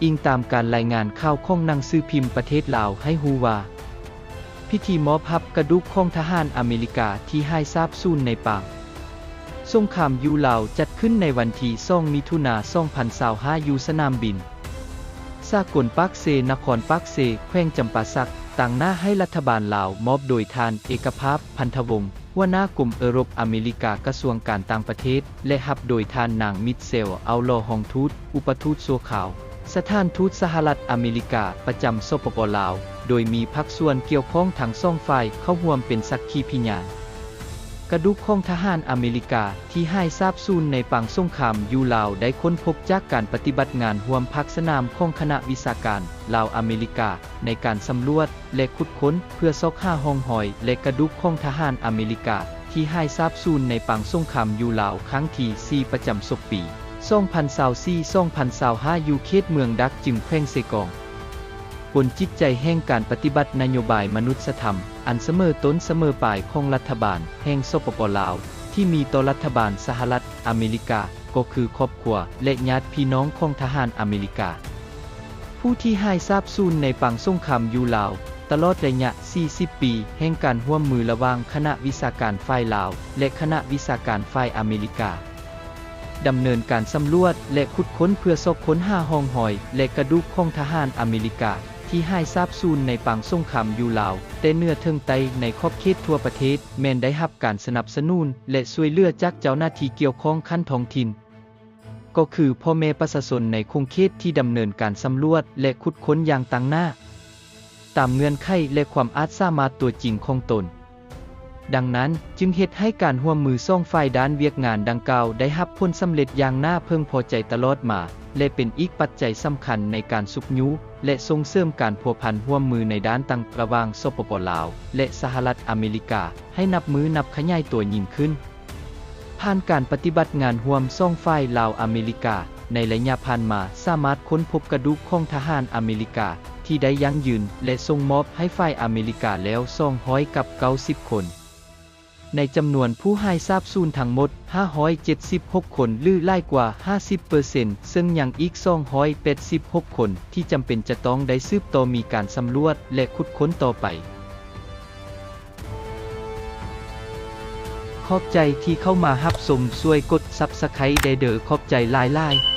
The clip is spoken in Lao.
ອີງຕາມການລາຍງານຂ່າວຂອງໜັງສືພິມປະເທດລາວໃຫ້ຮູ້ວ່າ ພິທີມອບຮັບກະດູກຂອງທະຫານອາເມລິກາທີ່ຫາຍສາບສູນໃນປາງສົງຄາມຢູ່ລາວ ຈັດຂຶ້ນໃນວັນທີສອງ ມິຖຸນາ ສອງພັນຊາວຫ້າ ຢູ່ສະໜາມບິນສາກົນປາກເຊ, ນະຄອນປາກເຊ, ແຂວງຈຳປາສັກ, ຕາງໜ້າໃຫ້ລັດຖະບານລາວ, ມອບໂດຍທ່ານ ເອກະພາບ ພັນທະວົງ ຫົວໜ້າກົມເອີຣົບອາເມລິກາ ກະຊວງການຕ່າງປະເທດ ແລະ ຮັບໂດຍທ່ານນາງ ມິດເຊລ ເອົາລໍ ຮອງທູດ ອຸປະທູດຊົ່ວຄາວ ສະຖານທູດສະຫະລັດອາເມລິກາປະຈຳ ສປປ ລາວ, ໂດຍມີພາກສ່ວນກ່ຽວຂ້ອງທັງສອງຝ່າຍເຂົ້າຮ່ວມເປັນສັກຂີພິຍານ. ກະດູກຂອງທະຫານອາເມລິກາທີ່ຫາຍສາບສູນໃນປາງສົງຄາມຢູ່ລາວ ໄດ້ຄົ້ນພົບຈາກການປະຕິບັດງານຮ່ວມພາກສະໜາມຂອງຄະນະວິຊາການລາວ-ອາເມລິກາ ໃນການສຳຫຼວດ ແລະ ຂຸດຄົ້ນເພື່ອຊອກຫາຮ່ອງຮອຍ ແລະ ກະດູກຂອງທະຫານອາເມລິກາທີ່ຫາຍສາບສູນໃນປາງສົງຄາມຢູ່ລາວຄັ້ງທີສີ່ ປະຈຳສົກປີສອງພັນຊາວສີ່ ສອງພັນຊາວຫ້າ ຢູ່ເຂດເມືອງດາກຈຶງ ແຂວງເຊກອງ. ບົນຈິດໃຈແຫ່ງການປະຕິບັດນະໂຍບາຍມະນຸດສະທຳອັນສະເໝີຕົ້ນສະເໝີປາຍຂອງລັດຖະບານແຫ່ງ ສປປ ລາວ ທີ່ມີຕໍ່ລັດຖະບານສະຫະລັດອາເມລິກາ ກໍຄືຄອບຄົວ ແລະ ຍາດພີ່ນ້ອງຂອງທະຫານອາເມລິກາ ຜູ້ທີ່ຫາຍສາບສູນໃນປາງສົງຄາມຢູ່ລາວ ຕະຫຼອດໄລຍະສີ່ສິບປີແຫ່ງການຮ່ວມມືລະຫວ່າງຄະນະວິຊາການຝ່າຍລາວ ແລະ ຄະນະວິຊາການຝ່າຍອາເມລິກາ ດຳເນີນການສຳຫຼວດ ແລະ ຂຸດຄົ້ນເພື່ອຊອກຄົ້ນຫາຮ່ອງຮອຍ ແລະ ກະດູກຂອງທະຫານອາເມລິກາທີ່ຫາຍສາບສູນໃນປາງສົງຄາມຢູ່ລາວ ແຕ່ເໜືອເຖິງໃຕ້ໃນຂອບເຂດທົ່ວປະເທດ ແມ່ນໄດ້ຮັບການສະໜັບສະໜູນ ແລະ ຊ່ວຍເຫຼືອຈາກເຈົ້າໜ້າທີ່ກ່ຽວຂ້ອງຂັ້ນທ້ອງຖິ່ນ ກໍຄືພໍ່ແມ່ປະຊາຊົນໃນຂົງເຂດທີ່ດຳເນີນການສຳຫຼວດ ແລະ ຂຸດຄົ້ນຢ່າງຕັ້ງໜ້າ ຕາມເງື່ອນໄຂ ແລະ ຄວາມອາດສາມາດຕົວຈິງຂອງຕົນ. ດັ່ງນັ້ນ, ຈຶ່ງເຮັດໃຫ້ການຮ່ວມມືສອງຝ່າຍດ້ານວຽກງານດັ່ງກ່າວໄດ້ຮັບຜົນສຳເລັດຢ່າງໜ້າເພິ່ງພໍໃຈຕະຫຼອດມາ ແລະ ເປັນອີກປັດໄຈສຳຄັນໃນການຊຸກຍູ້ ແລະ ສົ່ງເສີມການພົວພັນຮ່ວມມືໃນດ້ານຕ່າງໆ ລະຫວ່າງ ສປປ ລາວ ແລະ ສະຫະລັດອາເມລິກາ ໃຫ້ນັບມື້ນັບຂະຫຍາຍຕົວຍິ່ງຂຶ້ນ. ຜ່ານການປະຕິບັດງານຮ່ວມສອງຝ່າຍລາວ-ອາເມລິກາ ໃນໄລຍະຜ່ານມາ ສາມາດຄົ້ນພົບກະດູກຂອງທະຫານອາເມລິກາທີ່ໄດ້ຢັ້ງຢືນ ແລະ ສົ່ງມອບໃຫ້ຝ່າຍອາເມລິກາແລ້ວສອງຮ້ອຍກັບເກົ້າສິບຄົນ. ໃນຈຳນວນຜູ້ຫາຍສາບສູນທັງໝົດຫ້າຮ້ອຍເຈັດສິບຫົກຄົນ ຫຼື ຫຼາຍກວ່າຫ້າສິບເປີເຊັນ ເຊິ່ງຍັງອີກສອງຮ້ອຍແປດສິບຫົກຄົນທີ່ຈຳເປັນຈະຕ້ອງໄດ້ສືບຕໍ່ມີການສຳຫຼວດ ແລະ ຂຸດຄົ້ນຕໍ່ໄປ. ຂອບໃຈທີ່ເຂົ້າມາຮັບຊົມ, ຊ່ວຍກົດ Subscribe ແດ່ເດີ. ຂອບໃຈຫຼາຍໆ.